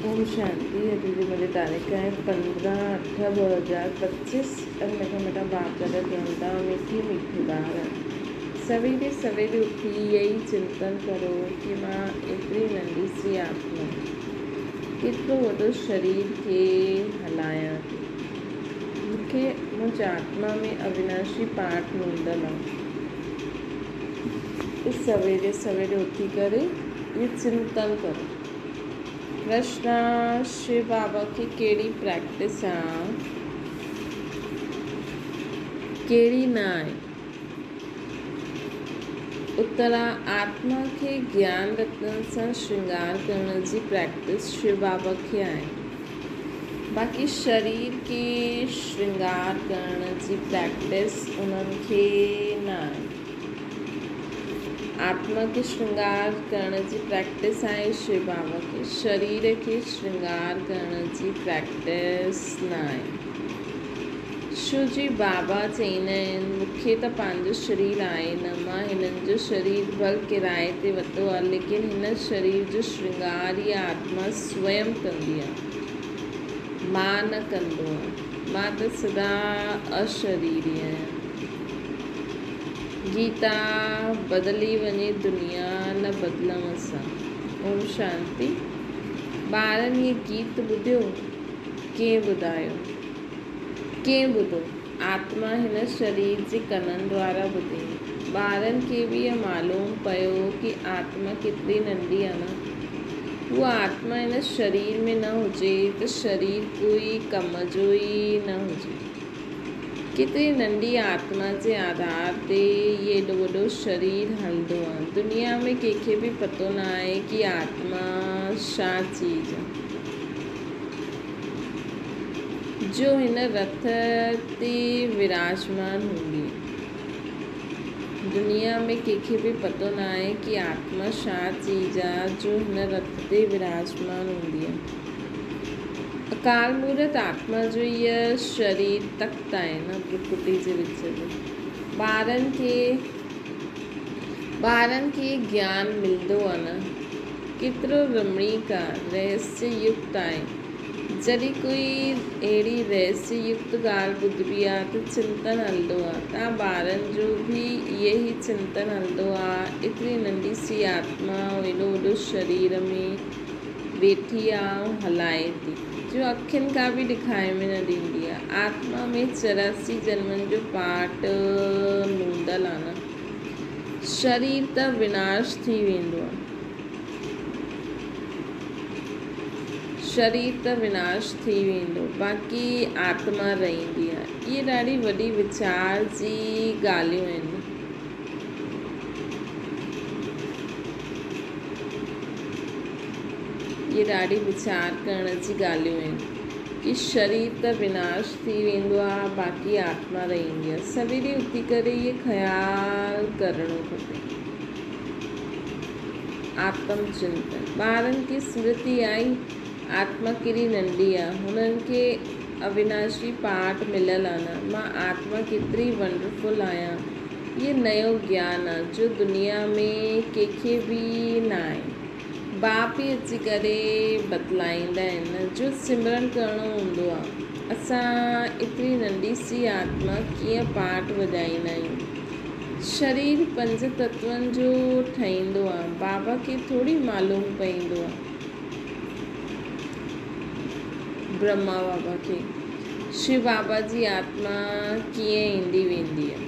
اوم شانتي اڄ جي منهنجي تاريخ آهي 15 8 2025 اڄ مٺا مٺا باپ دادا چون ٿا مٺي مٺي ٻار سويري سويري اٿي اهي چنتن ڪرو ڪي مان ايتري ننڍي سي آتما ڪيترو وڏو شرير کي هلايان ٿي مون کي منهنجي آتما ۾ اويناشي پاٺ نوندل آ سويري سويري اٿي ڪري اهي چنتن ڪرو. پرشن، شو بابا کي ڪهڙي پريڪٽس آ ڪهڙي نه آهي؟ اتر، آتما کي گيان رتنن سان شرنگار ڪرڻ جي پريڪٽس شو بابا کي آهي. باقي شرير کي شرنگار ڪرڻ جي پريڪٽس انهن کي نه آهي. آتما کي شرنگار ڪرڻ جي پريڪٽس آهي شو بابا کي شرير کي شرنگار ڪرڻ جي پريڪٽس نه آهي. شو جي بابا چئيندا آهن مون کي ته پنهنجو شرير آهي نه مان هنن جو شرير ڀل ڪرائي تي ورتو آهي ليڪن هن شرير جو شرنگار هي آتما سويم ڪندي آهي مان نه ڪندو آهيان مان ته سدا اشريري آهيان. گيتا بدلي وڃي دنيا نه بدلڻ سان. اوم شانتي. ٻارن هي گيت ٻڌيو؟ ڪنهن ٻڌايو؟ ڪنهن ٻڌو؟ آتما هن شرير جي ڪنن دوارا ٻڌي. ٻارن کي به اهو معلوم پيو ڪي آتما ڪيتري ننڍي آ نه. هوء آتما هن شرير ۾ نه هجي ته شرير ڪوئي ڪم جو ئي نه هجي. ڪيتري ننڍي آتما جي آڌار تي هي ايڏو وڏو شرير هلندو آ. دنيا ۾ ڪنهن کي به پتو نه آهي ڪي آتما ڇا چيز آ. جو هن رٿ تي وراجمان هوندي. دنيا ۾ ڪنهن کي به پتو نه آهي ڪي آتما ڇا چيز آ جو هن رٿ تي وراجمان هوندي آ. اڪال مورت آتما جو هيء شرير تخت آهي نه برڪٽي جي وچ ۾. ٻارن کي ٻارن کي گيان ملندو آ نه. ڪيترو رمڻيڪ آ، رهسيه يڪت آهي. جڏهن ڪوئي اهڙي رهسيه يڪت ڳالهه ٻڌبي آ ته چنتن هلندو آ. تان ٻارن جو به اهي ئي چنتن هلندو آ. ايتري ننڍي سي آتما ايڏو وڏو شرير ۾. ويٺي آ ۽ هلائي ٿي، جو اکين کان به ڏکائي ۾ نه ڏيندي آ. آتما ۾ 84 جنمن جو پاٽ نوندل آ نه. شرير ته وناش ٿي ويندو آ. شرير ته وناش ٿي ويندو، باقي آتما رهندي آ. اهي ڏاڍي وڏي ويچار جي ڳالهيون آهن. اهي ڏاڍي ويچار ڪرڻ جي ڳالهيون آهن ڪي شرير ته وناش ٿي ويندو آهي باقي آتما رهندي آهي. سويري اٿي ڪري اهي خيال ڪرڻو کپي. آتم چنتن. ٻارن کي سمرتي آئي آتما ڪيڏي ننڍي آهي. هنن کي اويناشي پاٺ مليل آهي نه. مان آتما ڪيتري ونڊرفل آهيان. اهي نيو گيان آ جو دنيا ۾ ڪنهن کي به ناهي. باپ ئي اچي ڪري بتلائيندا آهن جو سمرن ڪرڻو هوندو آ. اسان ايتري ننڍي سي آتما ڪيئن پاٺ وڄائيندا آهيون. شرير پنج تتون جو ٺهيندو آ. بابا کي ٿوري معلوم پئيندو آ. برهما بابا کي شو بابا جي آتما ڪيئن ايندي ويندي آ.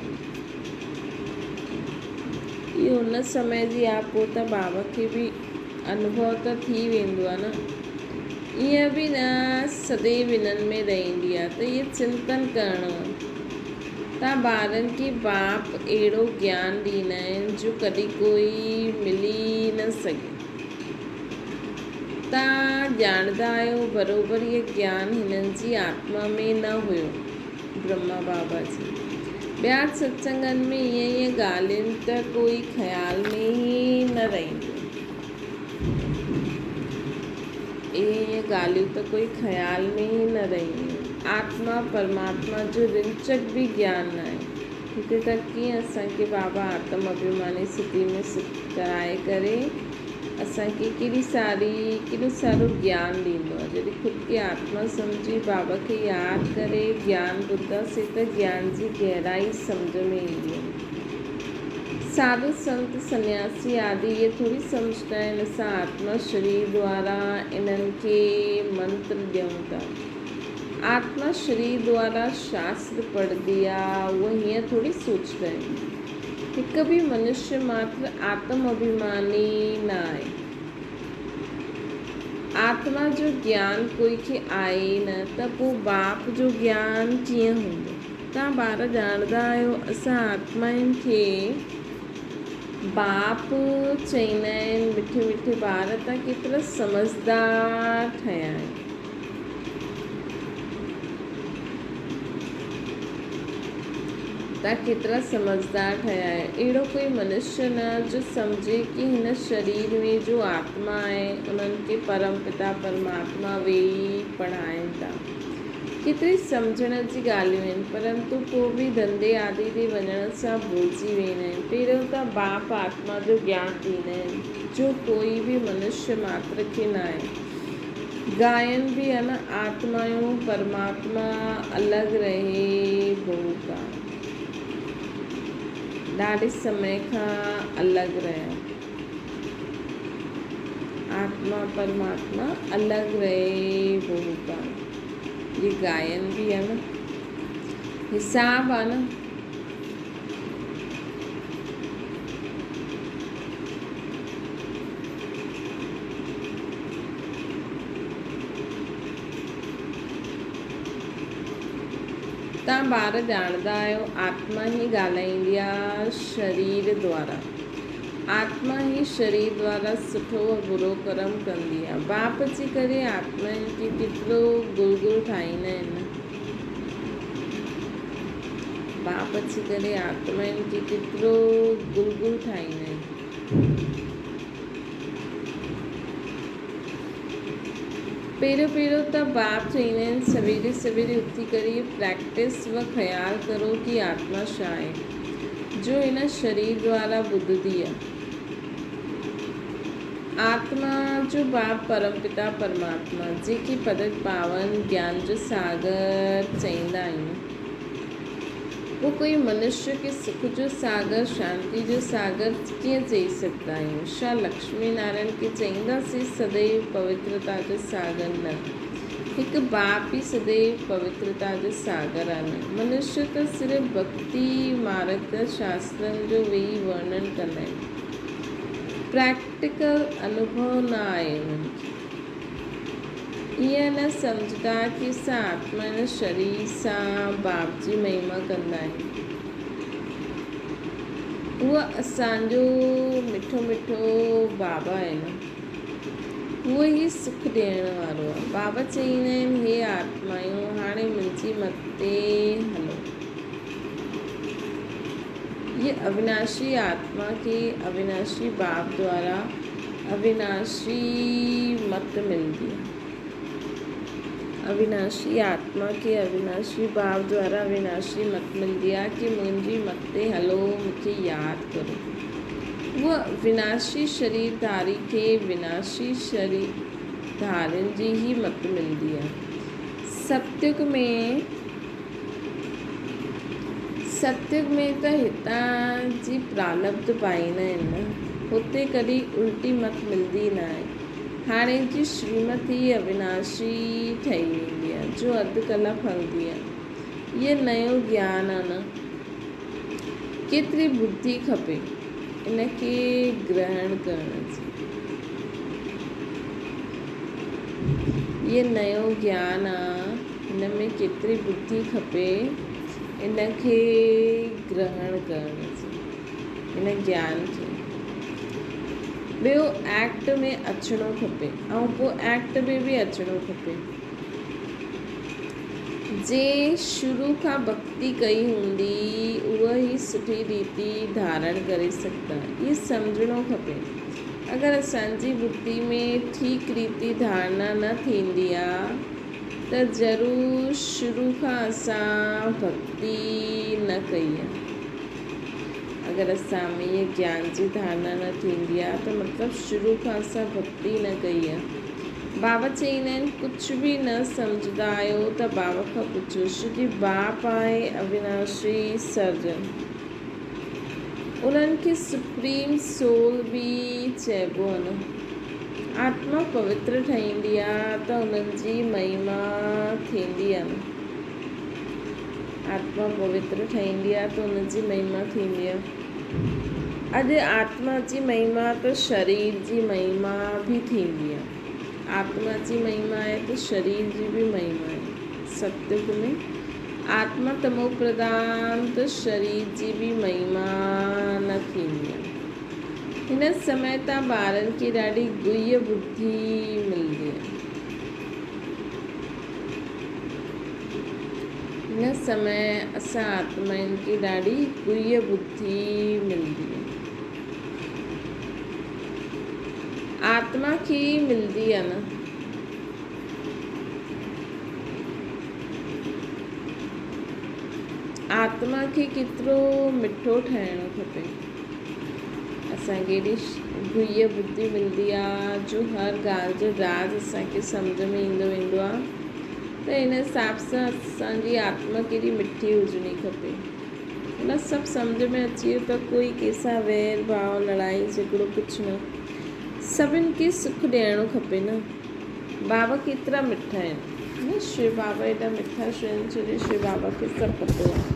اهو ان سمي جي آ پوء ته بابا کي به انوڀو ته ٿي ويندو آ نه. ائين به نه سديو انهن ۾ رهندي آ ته اهي چنتن ڪرڻو آ. تان ٻارن کي باپ اهڙو گيان ڏيندا آهن جو ڪڏهن ڪوئي ملي نه سگهي. تان ڄاڻندا آهيو بروبر اهي گيان هنن جي آتما ۾ نه هيو. برهما بابا جي ٻيا ستسنگن ۾ ائين ائين ڳالهين ته ڪوئي خيال ۾ ئي نه رهندو. ائين ائين ڳالهيون ته ڪوئي خيال ۾ ئي نه رهنديون. آتما پرماتما جو رنچڪ به گيان ناهي. هتي ته ڪيئن اسان کي بابا آتم اڀيماني سٿي ۾ سٿ ڪرائي ڪري اسان کي ڪيڏي ساري ڪيڏو سارو گيان ڏيندو آهي. جڏهن خود کي آتما سمجهي بابا کي ياد ڪري گيان ٻڌنداسين ته گيان جي گهرائي سمجهه ۾ ايندي آهي. ساڌو سنت سنياسي آدي اهي ٿوري سمجهندا آهن اسان آتما شرير دوارا انهن کي منتر ڏيون ٿا. آتما شرير دوارا شاستر پڙهندي آ اهي هيئن ٿوري سوچندا آهن. هڪ به منشيه ماتر آتم اڀيماني نه آهي. آتما جو گيان ڪوئي کي آهي ئي نه ته پوء باپ جو گيان ڪيئن هوندو؟ توهان ٻار ڄاڻندا آهيو اسان آتمائن کي باپ چئيندا آهن. مٺي مٺي ٻار توهان ڪيترا سمجهدار ٺهيا آهيو. توهان ڪيترا سمجهدار ٺهيا آهيو. اهڙو ڪوئي منشيه نه جو سمجهي ڪي هن شرير ۾ جو آتما آهي انهن کي پرم پتا پرماتما ويهي پڙهائين ٿا. ڪيتري سمجهڻ جي ڳالهيون آهن پرنتو پوء به ڌنڌي آدي تي وڃڻ سان ڀلجي ويندا آهن. پهريون ته باپ آتما جو گيان ڏيندا آهن جو ڪوئي به منشيه ماتر کي ناهي. گائن به ان آتمايون پرماتما الڳ رهي بهوڪا ڏاڍي سمي کان الڳ رهيا. آتما پرماتما الڳ رهي بهوڪا هي گائن به آ نه حساب آ نه. توهان ٻار ڄاڻندا آهيو آتما ئي ڳالهائيندي آ شرير دوارا. آتما ئي شرير دوارا سٺو و برو ڪرم ڪندي آ. باپ جي ڪري آتمائن کي ڪيترو گل گل ٺاهيندا آهن. باپ جي ڪري آتمائن کي ڪيترو گل گل ٺاهيندا آهن. پهريون پهريون ته باپ چئيندا آهن سويري سويري اٿي ڪري پريڪٽس و خيال ڪرو ڪي آتما ڇا آهي جو هن شرير دوارا ٻڌندي آ. آتما جو باپ پرم پتا پرماتما جيڪي پتت پاون گيان جو ساگر چئيندا آهيون. پوء ڪوئي منشيه کي سک جو ساگر، شانتي جو ساگر ڪيئن چئي سگهندا آهيون؟ ڇا لڪشمي نارائڻ کي چئينداسين سدئيو پوترتا جو ساگر؟ نه، هڪ باپ ئي سدئيو پوترتا جو ساگر آهي نه. منشيه ته صرف ڀڳتي مارگ جا شاسترن جو ويهي ورڻن ڪندا آهن. پريڪٽيڪل انوڀو نه آهي انهن کي. ائين نه سمجهندا ڪي اسان آتما هن شرير سان باپ جي مهما ڪندا آهيون. اهو اسان جو مٺو مٺو بابا آهي نه. اهو ئي سک ڏيڻ وارو آهي. بابا چئيندا آهن هي آتمايون هاڻي منهنجي مت تي هلو. هيء اوناشي آتما کي اوناشي باپ دوارا اوناشي مت ملندي آهي. اوناشي آتما کي اوناشي باپ دوارا اوناشي مت ملندي آهي ڪي منهنجي مت تي هلو مون کي ياد ڪرو. اهو وناشي شرير ڌاري کي وناشي شرير ڌارين جي ئي مت ملندي آهي. ستيگ ۾ ستيگ ۾ ته هتان جي پرالبڌ پائيندا آهن نه، هتي ڪڏهن الٽي مت ملندي ناهي. هاڻي جي شريمت ئي اوناشي ٺهي ويندي آهي، جو اڌ ڪلاڪ هلندي آهي. هيء نيو گيان آهي نه. ڪيتري ٻڌي کپي ان کي گرهڻ ڪرڻ جي. هيء نيو گيان آ. هن ۾ ڪيتري ٻڌي کپي ان کي گرهڻ ڪرڻ جي، هن گيان کي. ٻيو ايڪٽ ۾ اچڻو کپي ۽ پوء ايڪٽ ۾ به اچڻو کپي. جنهن شروع کان ڀڳتي ڪئي هوندي اهو ئي سٺي ريتي ڌارڻ ڪري سگهندا. اهي سمجهڻو کپي. اگر اسان جي ٻڌي ۾ ٺيڪ ريتي ڌارڻا نه ٿيندي آ ته ضرور شروع کان اسان ڀڳتي نه ڪئي آ. اگر اسان ۾ اها گيان جي ڌارنا نه ٿيندي آ ته مطلب شروع کان اسان ڀڳتي نه ڪئي آ. بابا چئيندا آهن ڪجهه به نه سمجهندا آهيو ته بابا کان پڇو ڇو جي باپ آهي اويناشي سرجن. انهن کي سپريم سول به چئبو آ نه. آتما پوتر ٺهيندي آ ته انهن جي مهما ٿيندي آ نه. آتما پوتر ٺهيندي آهي ته ان جي مهما ٿيندي آهي. اڄ آتما جي مهما ته شرير جي مهما به ٿيندي آهي. آتما جي مهما آهي ته شرير جي به مهما آهي. ستيگ ۾ آتما تمو پرڌان ته شرير جي به مهما نه ٿيندي آهي. هن سمي تان ٻارن کي ڏاڍي گهي ٻڌي ملندي آهي. هن سمي اسان آتمائن کي ڏاڍي گهي ٻڌي ملندي آهي. آتما کي ئي ملندي آهي نه. آتما کي ڪيترو مٺو ٺاهڻو کپي. اسان کي ايڏي گهيء ٻڌي ملندي آ جو هر ڳالهه جو راز اسان کي سمجهه ۾ ايندو ويندو آ ته ان حساب سان اسان جي آتما ڪيڏي مٺي هجڻي کپي. ان سڀ سمجهه ۾ اچي ويو ته ڪوئي ڪنهن سان وير ڀاء لڙائي جهڳڙو ڪجهه نه. سڀن کي سک ڏيڻو کپي نه. بابا ڪيترا مٺا آهن نه شو بابا ايڏا مٺا ڇو آهن ڇو جو شو بابا کي سڀ پتو آهي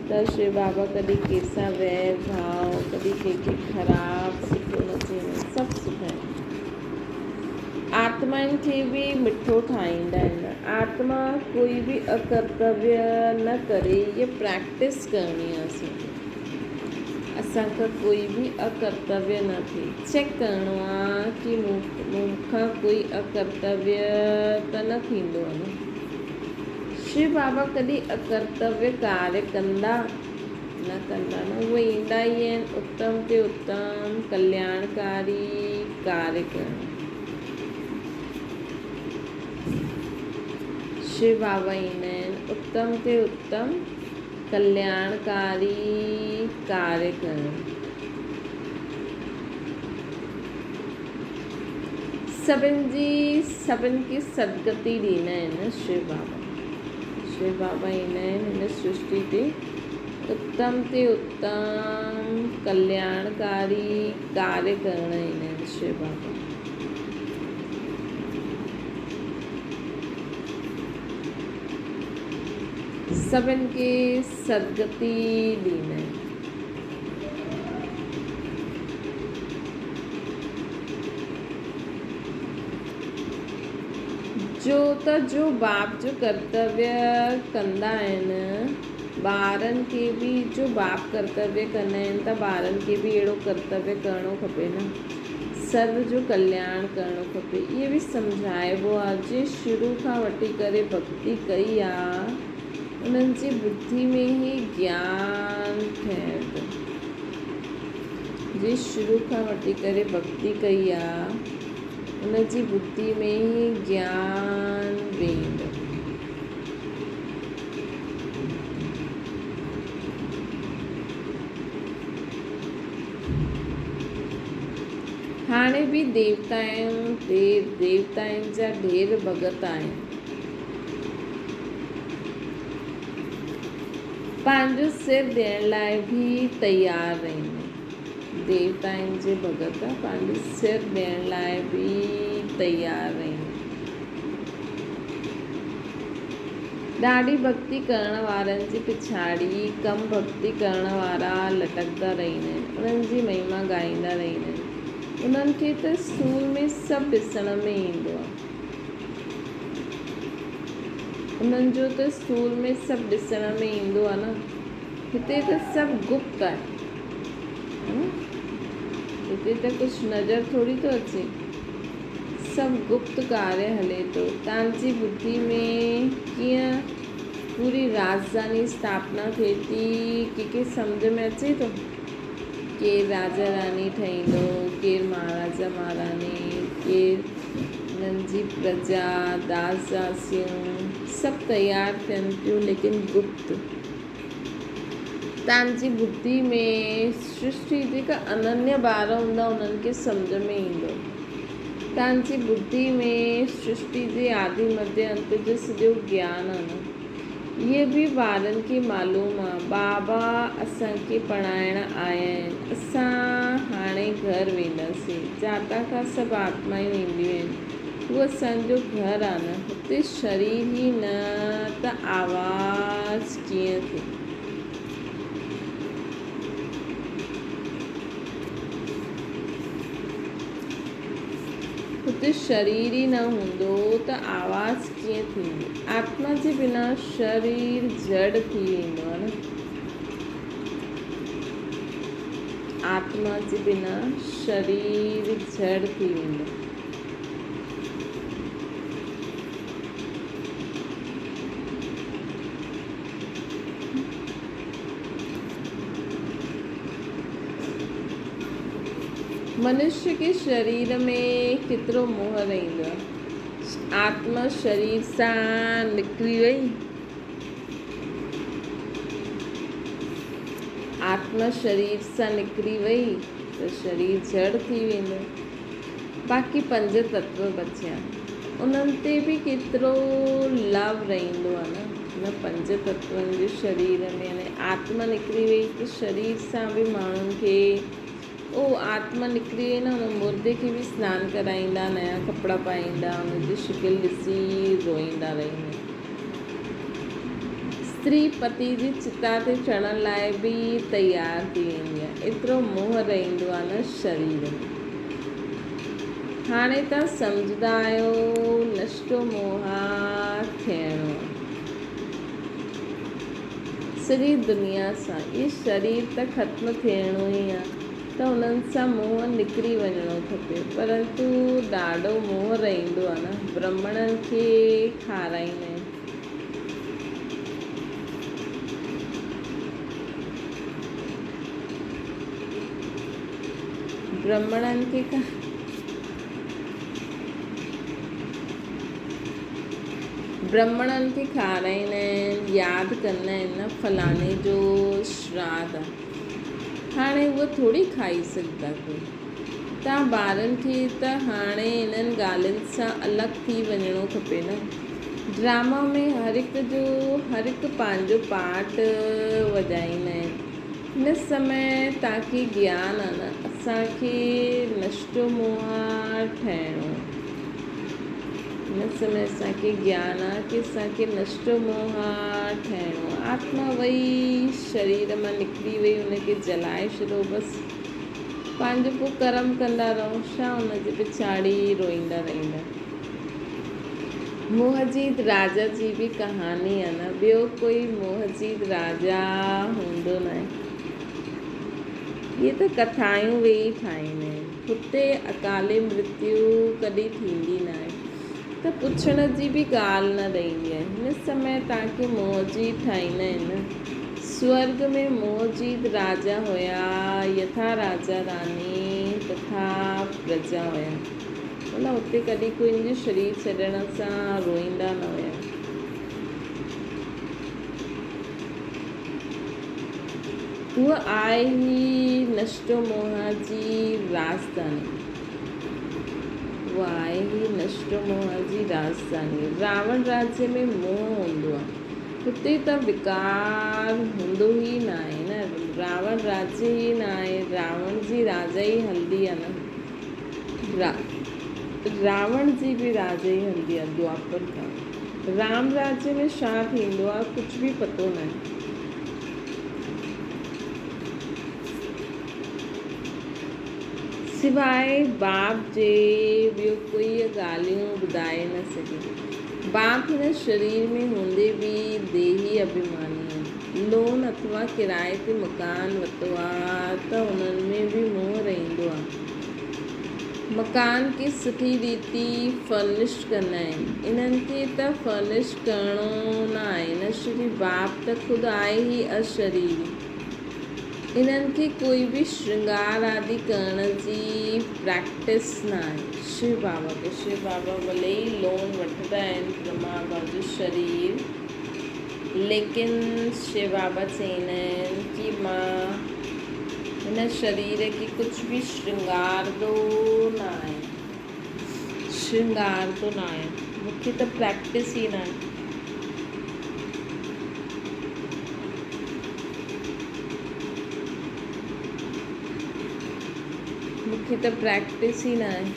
ته شو بابا ڪڏهن ڪنهن سان وير ڀاء ڪڏهن ڪنهن کي خراب سٺو نه چئيندا آهن سڀ سٺا آهن آتمائن کي به مٺو ٺاهيندا آهن آتما ڪوئي به اڪرتويه نه ڪري هيء پريڪٽس ڪرڻي آهي اسان کي اسان کان ڪوئي به اڪرتويه نه ٿئي. چيڪ ڪرڻو آ ڪي مون کان ڪوئي اڪرتويه ته نه ٿيندو آ نه. شو بابا ڪڏهن اڪرتويه ڪاريه ڪندا؟ نه ڪندا نه. اهي ايندا ئي آهن اتم تي اتم ڪلياڻڪاري ڪاريه ڪرڻ. شو بابا ايندا آهن اتم تي اتم ڪلياڻڪاري ڪاريه ڪرڻ. سڀن جي سڀن کي سدگتي ڏيندا آهن شو بابا. شو بابا ايندا آهن هن سرشٽي تي اتم تي اتم ڪلياڻڪاري ڪاريه ڪرڻ ايندا آهن شو بابا. سڀن کي سدگتي ڏيندا آهن. جو ته جو باپ جو ڪرتويه ڪندا آهن، ٻارن کي به جو باپ ڪرتويه ڪندا آهن ته ٻارن کي به اهڙو ڪرتويه ڪرڻو کپي نه. سرو جو ڪلياڻ ڪرڻو کپي. اهي به سمجهائبو آهي جنهن شروع کان وٺي ڪري ڀڳتي ڪئي آ انهن جي ٻڌي ۾ هي گيان ٺهندو. جنهن شروع کان وٺي ڪري ڀڳتي ڪئي آ ان جي ٻڌي ۾ هي گيان ويندو. هاڻي به ديوتائن ديوتائن جا ڍير ڀڳت آهن. پنهنجو سر ڏيڻ لاء به تيار رهندي. ديوتائن جي ڀڳت پنهنجو سر ڏيڻ لاء به تيار رهندي. ڏاڍي ڀڳتي ڪرڻ وارن جي پڇاڙي ڪم ڀڳتي ڪرڻ وارا لٽڪندا رهندا آهن، انهن جي مهما ڳائيندا رهندا آهن. انهن کي ته اسٿول ۾ سڀ ڏسڻ ۾ ايندو آهي. انهن جو ته اسٿول ۾ سڀ ڏسڻ ۾ ايندو آهي نه. هتي ته سڀ گپت آهي. هتي ته ڪجهه نظر ٿوري ٿو اچي. سڀ گپت ڪاريه هلي ٿو. توهان جي ٻڌي ۾ ڪيئن پوري راڄڌاني اسٿاپنا ٿئي ٿي، ڪنهن کي سمجهه ۾ اچي ٿو؟ ڪير راجا راڻي ٺهيندو، ڪير مهاراجا مهاراڻي، ڪير انهن جي پرجا، داس داسيون، سڀ تيار ٿين ٿيون ليڪن گپت. توهان جي ٻڌي ۾ سرشٽي جيڪا اننيه ٻار هوندا انهن کي سمجهه ۾ ايندو. توهان جي ٻڌي ۾ سرشٽي جي آدي مڌيه انت جو سڄو گيان آ نه. اهي به ٻارن کي معلوم آ. بابا اسان کي پڙهائڻ آيا آهن. اسان هاڻي گهر وينداسين. جاتان کان سڀ آتمائون اينديون آهن. هو اسان جو گهر آ نه. هتي شرير ئي نه ته آواز ڪيئن ٿئي. هتي شرير ئي نه هوندو ته آواز ڪيئن ٿيندي؟ آتما جي بنا شرير جڙ ٿي ويندو آهي نه. آتما جي بنا شرير جڙ ٿي ويندو. منشيه کي شرير ۾ ڪيترو موهه رهندو آهي. آتما شرير سان نڪري وئي. آتما شرير سان نڪري وئي ته شرير جڙ ٿي ويندو. باقي پنج تتو بچيا. انهن تي به ڪيترو لو رهندو آهي نه. ان پنج تتون جي شرير ۾ يعني آتما نڪري وئي ته شرير سان به ماڻهن کي او آتما نڪري وئي نه ان مردي کي به سنان ڪرائيندا نيا ڪپڙا پائيندا ان جي شڪل ڏسي روئيندا رهندا. استري پتي جي چتا تي چڙهڻ لاء به تيار ٿي ويندي آهي. ايترو موهه رهندو آهي نه شرير ۾. هاڻي توهان سمجهندا آهيو نشٽو موها ٿيڻو آهي. سڄي دنيا سان اهي شرير ته ختم ٿيڻو ئي آهي ته انهن سان موهه نڪري وڃڻو کپي پرنتو ڏاڍو موهه رهندو آهي نه برهمڻن کي کارائيندا آهن. برهمڻن کي برهمڻن کي کارائيندا آهن، ياد ڪندا آهن نه فلاڻي جو شراڌ آ. هاڻي اهو ٿوري کائي سگهندا ڪو. تان ٻارن کي ته هاڻي انهن ڳالهين سان الڳ ٿي وڃڻو کپي نه. ڊراما ۾ هر هڪ جو هر هڪ پنهنجو پارٽ وڄائيندا آهن. هن سمي تان کي گيان آ نه اسان کي نشٽو موها ٺهڻو آ. هن سمي اسان کي گيان آ ڪي اسان کي نشٽو موها ٺهڻو آ. آتما وئي شرير مان نڪري وئي ان کي جلائي ڇڏو بس پنهنجو پوء ڪرم ڪندا رهو ڇا ان جي پڇاڙي روئيندا رهندا. موهجيت راجا جي به ڪهاڻي آ نه ٻيو ڪوئي موهجيت راجا هوندو ناهي. اهي ته ڪٿايون ويهي ٺاهيندا آهن. هتي اڪالي مرتيو ڪڏهن ٿيندي ناهي ته پڇڻ جي به ڳالهه نه رهندي آهي. هن سمي توهان کي موهجيت ٺاهيندا آهن نه. سورڳ ۾ موهجيت راجا هيا، يٿا راجا راني تٿا پرجا هيا. ڀلا اتي ڪڏهن ڪوئي ان جي شرير ڇڏڻ سان روئيندا نه هيا. هوء آهي ئي نشٽو موهه جي راڄڌاني. هوء آهي ئي نشٽو موهه جي راڄڌاني. راوڻ راجيه ۾ موهه هوندو آهي. هتي ته وڪار هوندو ئي ناهي نه. راوڻ راجيه ئي ناهي. راوڻ جي راجا ئي هلندي آهي نه. راوڻ جي به راڄ ئي هلندي آهي دوآپر کان. رام راجيه ۾ ڇا ٿيندو آهي ڪجهه به پتو ناهي. سواء باپ جي ٻيو ڪوئي ڳالهيون ٻڌائي نه سگهي. باپ هن شرير ۾ هوندي به ديهي اڀيماني آهي. لون اٿوا ڪرائي تي مڪان ورتو آ ته انهن ۾ به موهه رهندو آ. مڪان کي سٺي ريتي فرنشڊ ڪندا آهن. انهن کي ته فرنش ڪرڻو نه آهي نه شري باپ ته خود آهي ئي اشريري. انهن کي ڪوئي به شرنگار آدي ڪرڻ جي پريڪٽس نه آهي. شو بابا کي شو بابا ڀلي ئي لون وٺندا آهن برهما بابا جو شرير. ليڪن شو بابا چئيندا آهن ڪي مان هن شرير کي ڪجهه به شرنگاردو نه آهيان. شرنگاردو نه آهيان. مون کي ته پريڪٽس ئي نه آهي. مون کي ته پريڪٽس ئي نه آهي.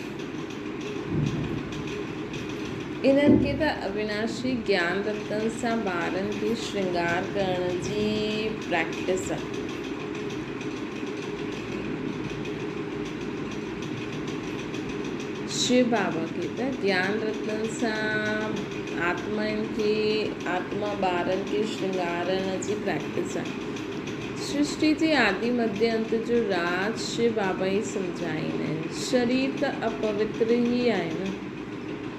انهن کي ته اوناشي گيان رتن سان ٻارن کي شرنگار ڪرڻ جي پريڪٽس آ. شو بابا کي ته گيان رتن سان آتمائن کي آتما ٻارن کي شرنگارڻ جي پريڪٽس آ. سرشٽي جي آدي مڌيه انت جو راز شو بابا ئي سمجهائيندا آهن. شرير ته اپوتر ئي آهي نه.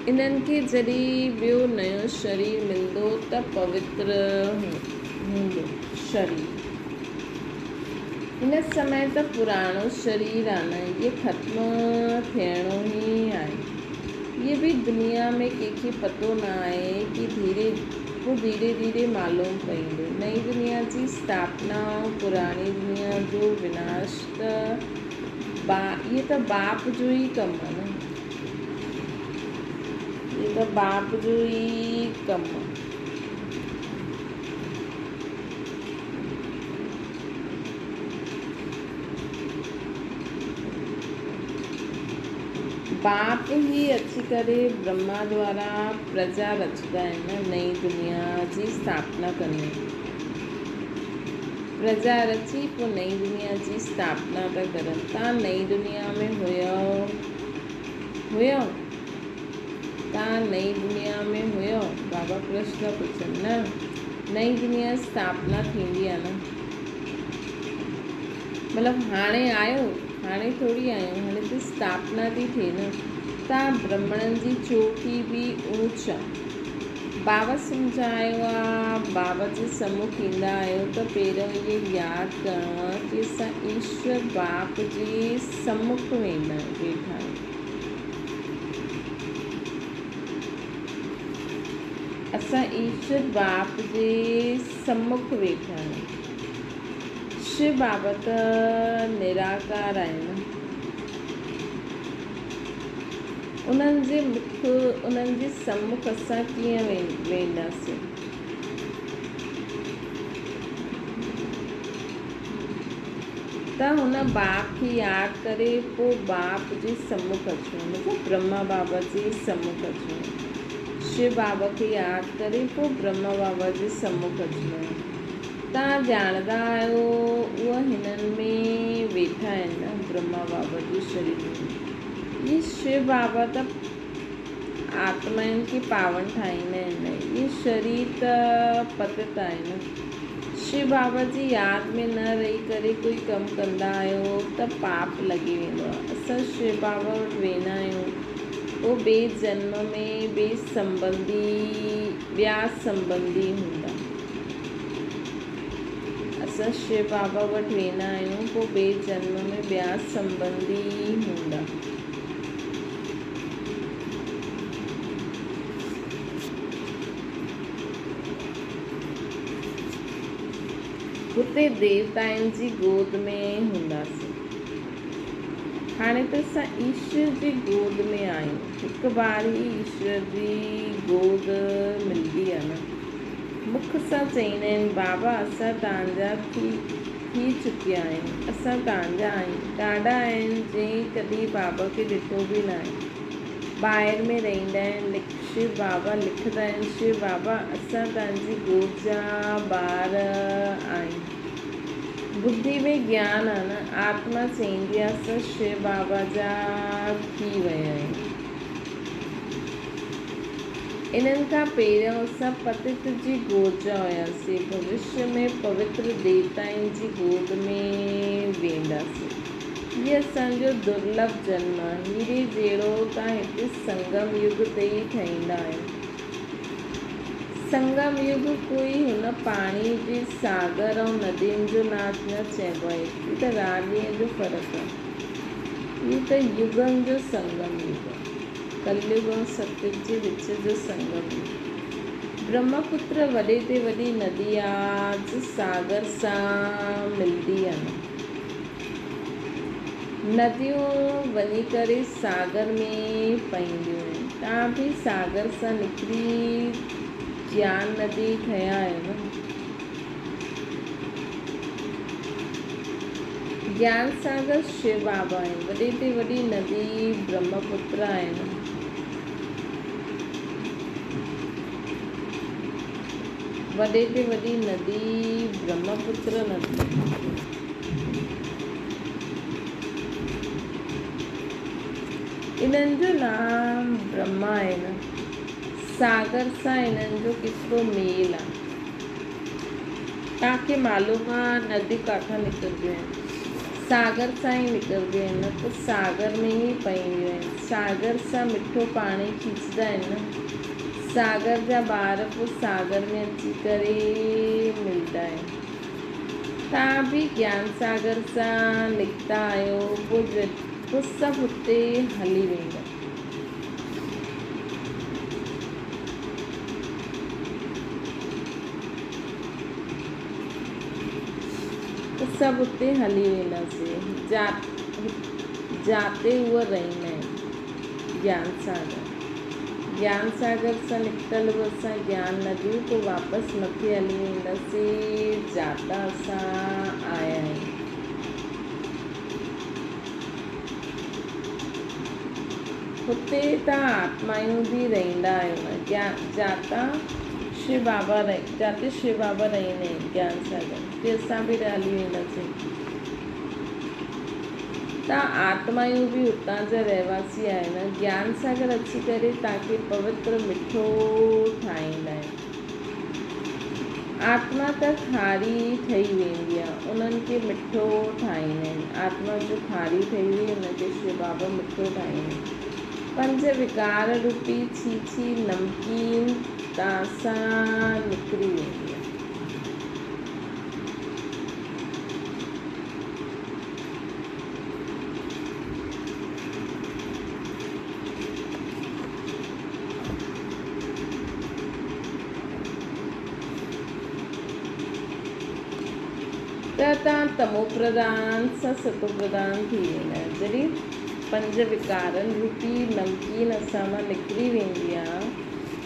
انهن کي جڏهن ٻيو نيو شرير ملندو ته پوتر هوندو شرير. هن سمي ته پراڻو شرير آهي نه، هي ختم ٿيڻو ئي آهي. هي به دنيا ۾ ڪنهن کي پتو نه آهي ڪي ڌيري پوء ڌيري ڌيري معلوم پئيندو. نئين دنيا جي اسٿاپنا ۽ پراڻي دنيا جو وناش ته اهي ته باپ جو ئي ڪم آهي نه. اهي ته باپ جو ئي ڪم آهي. باپ ئي اچي ڪري برهما دوارا پرجا رچندا آهن نه، نئين دنيا جي اسٿاپنا ڪندا آهن. پرجا رچي پوء نئين دنيا جي اسٿاپنا ٿا ڪرن. توهان نئين دنيا ۾ هيؤ؟ هيؤ؟ توهان نئين دنيا ۾ هيؤ؟ بابا پرشن ٿا پڇن. نه، نئين دنيا اسٿاپنا ٿيندي آهي نه. مطلب هاڻي آيو؟ هاڻي ٿوري آيو، هاڻي ته اسٿاپنا ٿي ٿئي نه. توهان برهمڻن جي چوٽي به اوچ آ. بابا سمجهايو آ، بابا جي سمک ايندا آهيو ته پهريون اهي ياد ڪرڻو آ ڪي اسان ايشور باپ جي سمک ويٺا آهيون. اسان ايشور باپ جي سمک ويٺا آهيون. شو بابا ته نراڪار آهن. انهن جي مک، انهن جي سمک اسان ڪيئن وينداسين؟ ته هن باپ کي ياد ڪري پوء باپ جي سمک اچڻو، مطلب برهما بابا جي سمک اچڻو. شو بابا کي ياد ڪري پوء برهما بابا جي سمک اچڻو. توهان ڄاڻندا آهيو اهي هنن ۾ ويٺا آهن نه برهما بابا جي شرير ۾. اهي شو بابا ته آتمائن کي پاون ٺاهيندا آهن نه اهي شرير ته پتت آهي نه. شو بابا جي ياد ۾ نه رهي ڪري ڪوئي ڪم ڪندا آهيو ته پاپ لڳي ويندو آهي. اسان شو بابا وٽ ويندا آهيون پوء ٻئي جنم ۾ ٻئي سنبنڌي ٻيا سنبنڌي هوندا. اسان شو بابا وٽ ويندا آهيون پوء ٻئي جنم ۾ ٻيا سنبنڌي هوندا. هتي ديوتائن جي گود ۾ هونداسين. هاڻي ته اسان ايشور جي گود ۾ آهيون. هڪ بار ئي ايشور جي گود ملندي آهي نه. مک سان چئيندا آهن، بابا اسان توهان جا ٿي ٿي چڪيا آهيون، اسان توهان جا آهيون. ڏاڍا آهن جنهن ڪڏهن بابا کي ڏٺو به ناهي. ٻاهر ۾ رهندا آهن، شو بابا لکندا آهن، شو بابا اسان توهان جي گود جا ٻار آهيون. ٻڌي ۾ گيان آ نه، آتما چئيندي آ اسان شو بابا جا ٿي ويا آهيون. انهن کان پهريون اسان پتت جي گود جا هياسين، ڀوشيه ۾ پوتر ديوتائن جي گود ۾ وينداسين. هي اسان جو درلڀ جنم آهي، هيري جهڙو تان هتي سنگم يگ تي ئي ٺهيندا آهيون. سنگم يگ ڪوئي هن پاڻي جي ساگر ۽ ندين جو ناچ نه چئبو آهي، هي ته رات ڏينهن جو فرق آهي. هي ته يگن جو سنگم يگ آهي. ڪليگ ۽ ستيگ جي وچ جو سنگم يگ. برهمپتر وڏي تي وڏي ندي آ جو ساگر سان ملدي آ نه. نديون وڃي ڪري ساگر ۾ پئينديون آهن. توهان به ساگر سان نڪري گيان ندي ٺهيا آهيو نه. گيان ساگر شو بابا آهن. وڏي تي وڏي ندي برهمپتر آهي نه. وڏي تي وڏي ندي برهمپتر ندي آهي. انهن جو نام برهما آهي نه. ساگر سان انهن جو ڪيترو ميل آهي. توهان کي معلوم آ نديون ڪاٿان نڪرنديون آهن. ساگر سان ئي نڪرنديون آهن نه پوء ساگر ۾ ئي پئينديون آهن. ساگر سان مٺو پاڻي کيچندا آهن نه. ساگر جا ٻار پوء ساگر ۾ اچي ڪري ملندا آهن. توهان به گيان ساگر سان نڪتا آهيو پوء سڀ اتي هلي ويندا. پوء سڀ اتي هلي وينداسين جاتي هوء رهندا آهن. گيان ساگر. گيان ساگر سان نڪتل به اسان گيان نديون پوء واپس مٿي هلي وينداسين جاتان اسان آيا آهيون. هتي توهان آتمايون به رهندا آهيو نه جاتان شو بابا جاتي شو بابا رهندا آهن گيان ساگر هتي اسان به هلي وينداسين. توهان آتمايون به اتان جا رهواسي آهيو نه. گيان ساگر اچي ڪري توهان کي پوتر مٺو ٺاهيندا آهن. آتما ته کاري ٺهي ويندي آهي، انهن کي مٺو ٺاهيندا آهن. آتما جو کاري ٺهي وئي، ان کي شو بابا مٺو ٺاهيندا آهن. پنج وڪار روپي ڇيڇي نمڪين توهان سان نڪري ويندي آهي. ته توهان تمو پرڌان سان ستو پرڌان ٿي ويندا آهيو. جڏهن پنج وڪارن روپي نمڪين اسان مان نڪري ويندي آهي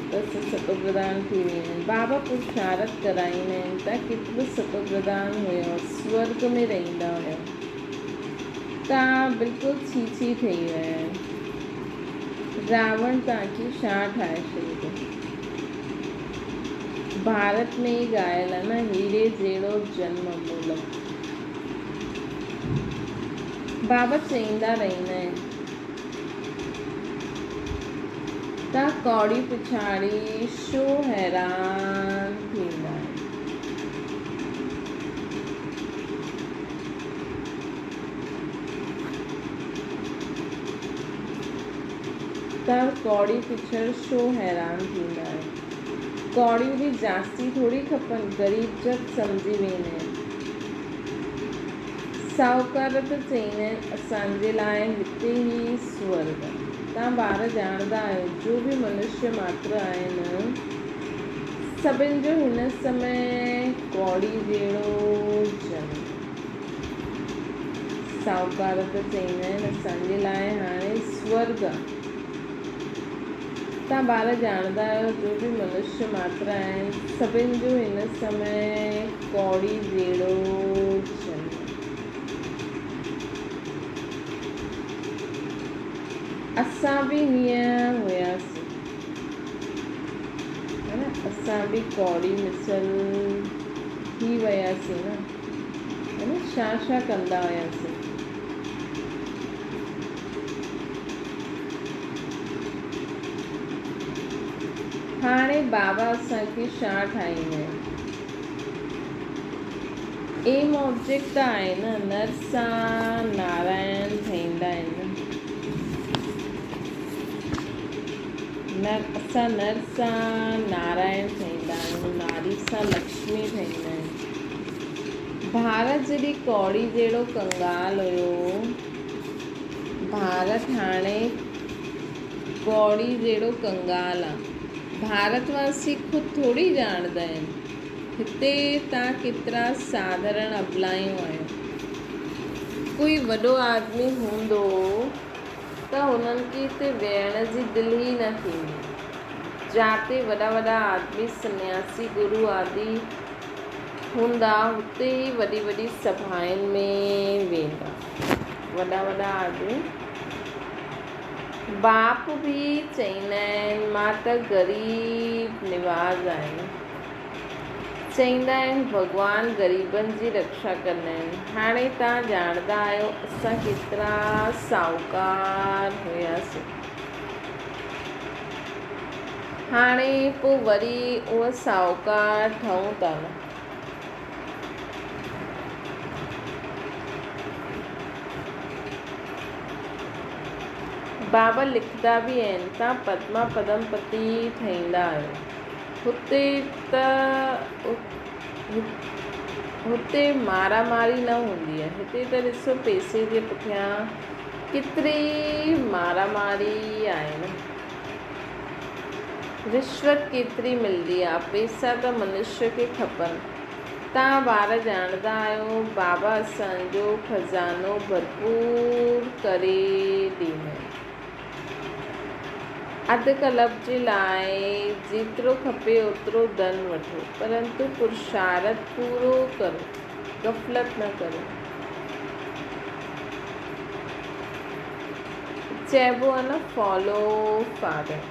ته اسان ستو پرڌان ٿي ويندا آهيون. بابا پرشارٿ ڪرائيندا آهن ته ڪيترو ستو پرڌان هيو، سورڳ ۾ رهندا هيو. توهان بلڪل ڇي ڇي ٺهي ويا آهيو. راوڻ توهان کي ڇا ٺاهي ڇڏيو اٿو. ڀارت ۾ ئي ڳايل آهي نه هيري جهڙو جنم امولڪ. بابا چئيندا رهندا آهن. توهان ڪوڙي پڇاڙي ڇو حيران ٿيندا آهيو. توهان ڪوڙي پڇڻ ڇو حيران ٿيندا آهيو. ڪوڙيون به جاستي ٿوري کپن، غريب جت سمجهي ويندا آهن. ساهوڪار ته چئيندا آهن اسان جي لاء هتي ئي سورڳ آهي. توهان ٻار ڄاڻندا آهيو جو به منشيه ماتر آهن سڀن جو هن سمي ڪوڙي جهڙو جنم. ساهوڪار ته چئيندا آهن اسان جي لاء هاڻي سورڳ آ. توهان ٻار ڄاڻندا آهيو جو به منشيه ماتر آهن سڀن جو هن سمي ڪوڙي جهڙو جنم. اسان به هيئن هياسين. ها نه اسان به ڪوڙي مثل ٿي وياسين نه. ها نه ڇا ڇا ڪندا هياسين. هاڻي بابا اسان کي ڇا ٺاهيندا آهن. ايم آبجيڪٽ ته آهي نه نر سان نارائڻ ٺهيندا آهن نه. نر اسان نر سان نارائڻ ٺهيندا آهيون ناري سان لڪشمي ٺهيندا آهيون. ڀارت جڏهن ڪوڙي جهڙو ڪنگال هيو. ڀارت هاڻي ڪوڙي جهڙو ڪنگال آ. ڀارت واسي خود ٿوري ڄاڻندا آهن. هتي توهان ڪيترا ساڌارڻ ابلايون آهيو. ڪوئي وڏو آدمي هوندو ته هنن کي هتي ويهڻ جي دل ئي نه ٿيندي. جاتي وڏا وڏا آدمي سنياسي گرو آدي هوندا هتي ئي وڏي وڏي سڀائن ۾ ويندا. وڏا وڏا آدمي باپ به چئيندا آهن مان ته غريب نواز آهيان. چئيندا آهن ڀڳوان غريبن جي رڪشا ڪندا آهن. هاڻي توهان ڄاڻندا آهيو اسان ڪيترا ساهوڪار هياسين. هاڻي پوء وري اهي ساهوڪار ٺهون ٿا نه. بابا لکندا به آهن توهان پدما پدم پتي ٺهيندا آهيو. هتي ته هتي مارا ماري نه هوندي آهي. هتي ته ڏسو پئسي جي پٺيان ڪيتري مارا ماري آهي نه. رشوت ڪيتري ملندي آ. پئسا ته منشيء کي کپن. توهان ٻار ڄاڻندا آهيو، بابا اسان جو خزانو ڀرپور ڪري ڏيندو. اڌ ڪلپ جي لاء جيترو کپي اوترو ڌن وٺو، پرنتو پرشارٿ پورو ڪرو، غفلت نه ڪريو. چئبو آ نه فالو فادر.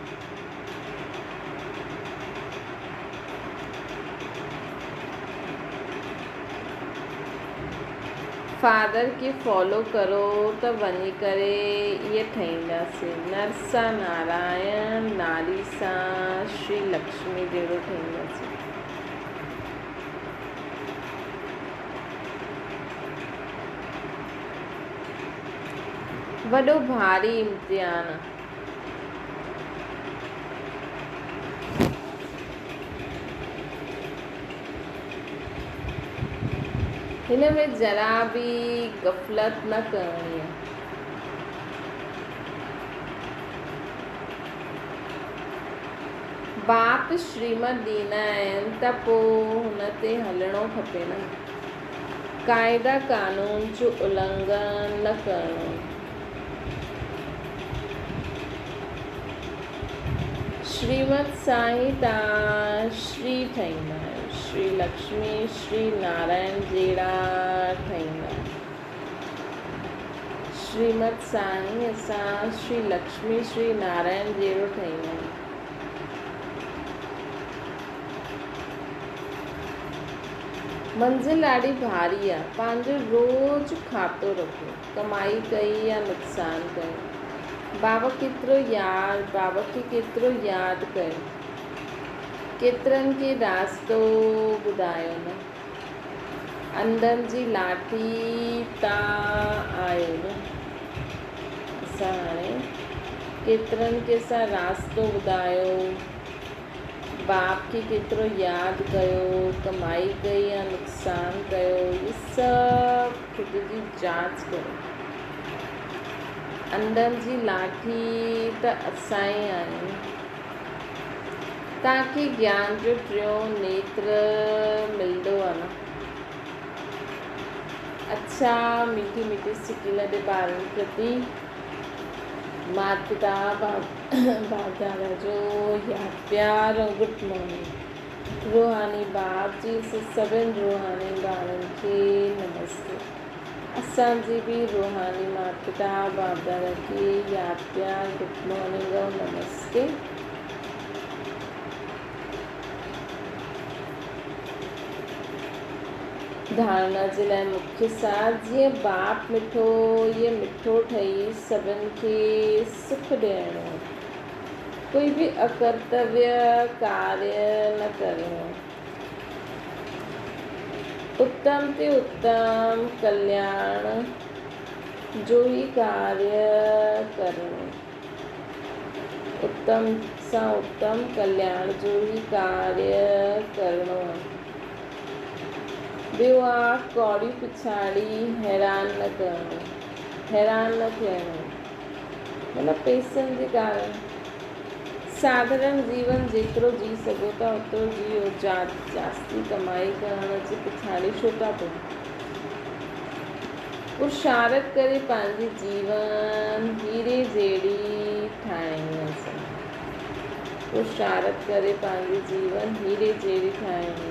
فادر کي فالو ڪرو ته وڃي ڪري اهي ٺهينداسين. نر سان نارائڻ، ناري سان شري لڪشمي جهڙو ٺهينداسين. وڏو ڀاري امتحان. هن ۾ ذرا به غفلت نه ڪرڻي آهي. باپ شريمت ڏيندا آهن ته پوء هن تي هلڻو کپي نه. قاعدا قانون جو النگهن نه ڪرڻو. شريمت سان ئي توهان شري ٺهيندا آهيو. شري لڪشمي، شري نارائڻ جهڙا ٺهيندا آهيو. شريمت سان ئي اسان شري لڪشمي، شري نارائڻ جهڙو ٺهيندا آهيون. منزل ڏاڍي ڀاري آ. پنهنجو روز کاتو رکو. ڪمائي ڪئي يا نقصان ڪيو. بابا ڪيترو ياد بابا کي ڪيترو ياد ڪيو. ڪيترن کي راستو ٻڌايو نه. انڌن جي لاٺي تان آيو نه. اسان هاڻي ڪيترن کي اسان راستو ٻڌايو. باپ کي ڪيترو ياد ڪيو، ڪمائي ڪئي يا نقصان ڪيو، اهي سڀ خود جي جاچ ڪريو. انڌن جي لاٺي ته اسان ئي آهيون. توهان کي گيان جو ٽيون نيتر ملندو آهي نه؟ اڇا ميٺي ميٺي سڪي لڏي ٻارن پرتي مات پتا باپ دادا جو ياد پيار ۽ گڊ مارننگ روحاني باپ جي سڀن روحاني ٻارن کي نمستي اسان جي به روحاني مات پتا باپ دادا کي ياد پيار گڊ مارننگ ۽ نمستي. ڌارڻا جي لاء مکيه ساٿ جيئن باپ مٺو ائين مٺو ٺهي سڀن کي سک ڏيڻو، ڪوئي به اڪرتويه ڪاريه نه ڪرڻو، اتم تي اتم ڪلياڻ جو ئي ڪاريه ڪرڻو. اتم سان اتم ڪلياڻ جو ئي ڪاريه ڪرڻو آ. ٻيو آ ڪوڙي پڇاڙي حيران نه ڪرڻو، حيران نه ٿيڻو. مطلب پئسن جي ڪارڻ. ساڌارڻ جيون جيترو جي سگهو ٿا اوترو جيئو، جاستي ڪمائي ڪرڻ جي پڇاڙي ڇو ٿا پئو؟ پرشارٿ ڪري پنهنجي جيون هيري جهڙي ٺاهڻي اسان. پرشارٿ ڪري پنهنجي جيون هيري جهڙي ٺاهڻي.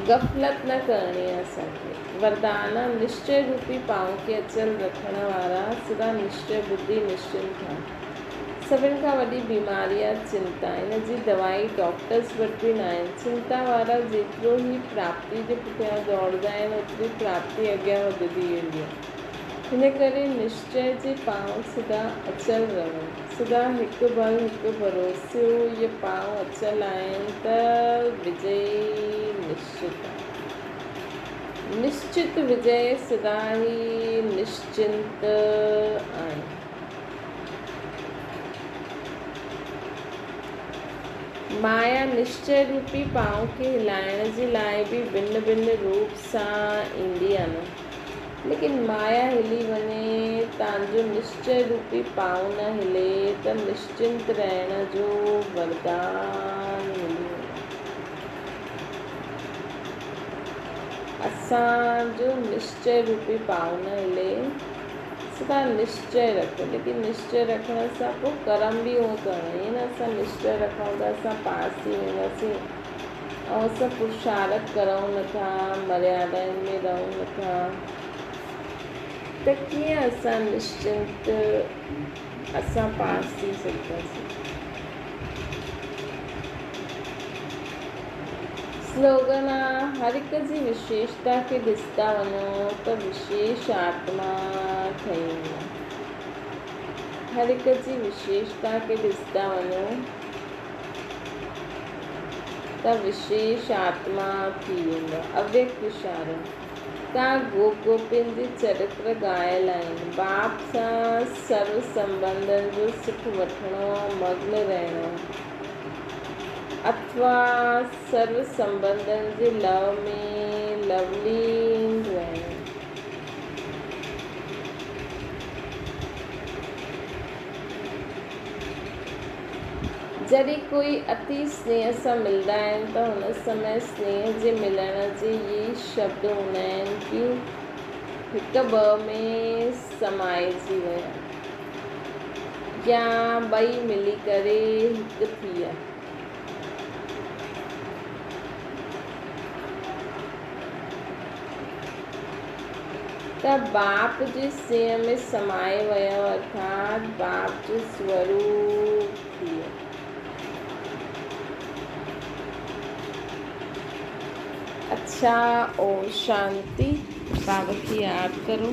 غفلت نه ڪرڻي آهي اسان کي. وردانه، نشچي روپي پانء کي اچل رکڻ وارا سدا نشچي ٻڌي نشچنت ٿا. سڀن کان وڏي بيماري آهي چنتا. ان جي دوائي ڊاڪٽرس وٽ به ناهي. چنتا وارا جيترو ئي پراپتي جي پٺيان ڊوڙندا آهن اوتري پراپتي اڳيان وڌندي ويندي آهي. ان ڪري نشچي جي پانء سدا اچل رهن. سدا هڪ ڀل هڪ ڀروسيو اهي پانء اچل آهن ته وجئي نشچت آهي. نشچت وجئي سدا ئي نشچنت آهن. مايا نشچي روپي پانء کي هلائڻ جي لاء به ڀن ڀن روپ سان ايندي آهي. ليڪن مايا هلي وڃي تان جو نشچي روپي پانء نه هلي ته نشچنت رهڻ جو وردان ملي وڃي. اسان جو نشچي روپي پانء نه هلي سدا نشچي رکو ليڪن نشچي رکڻ سان پوء ڪرم به اهو ڪرڻو ائين نه اسان نشچي رکون ته اسان پاس ٿي وينداسين. ۽ اسان پرشارٿ ڪرئون نٿا، مريادائن ۾ رهون نٿا ته ڪيئن اسان نشچنت اسان پاس ٿي سگهنداسين. سلوگن آ، هر هڪ جي وشيشتا کي ڏسندا وڃو ته وشيش آتما ٺهي ويندا. هر هڪ جي وشيشتا کي ڏسندا وڃو. ته وشيش آتما ٿي ويندو. اويڪت اشارو، توهان گوپ گوپين جي چرتر ڳايل آهن. باپ سان سرو سنٻنڌن جو سک وٺڻو ۽ مگن رهڻو اٿوا سرو سنٻنڌن جي لو ۾ لولين رهڻو. جڏهن ڪوئي اتي سنيهه سان ملندا آهن ته هن سمي سنيهه جي ملڻ جي اهي شبد هوندا آهن ڪي هڪ ٻه ۾ سمائجي ويا يا ٻئي ملي ڪري هڪ ٿي ويا. ته باپ جي سينه ۾ سمائي ويو ارٿات باپ جو سوروپ ٿي ويو. اڇا اوم شانتي بابا کي ياد ڪرو.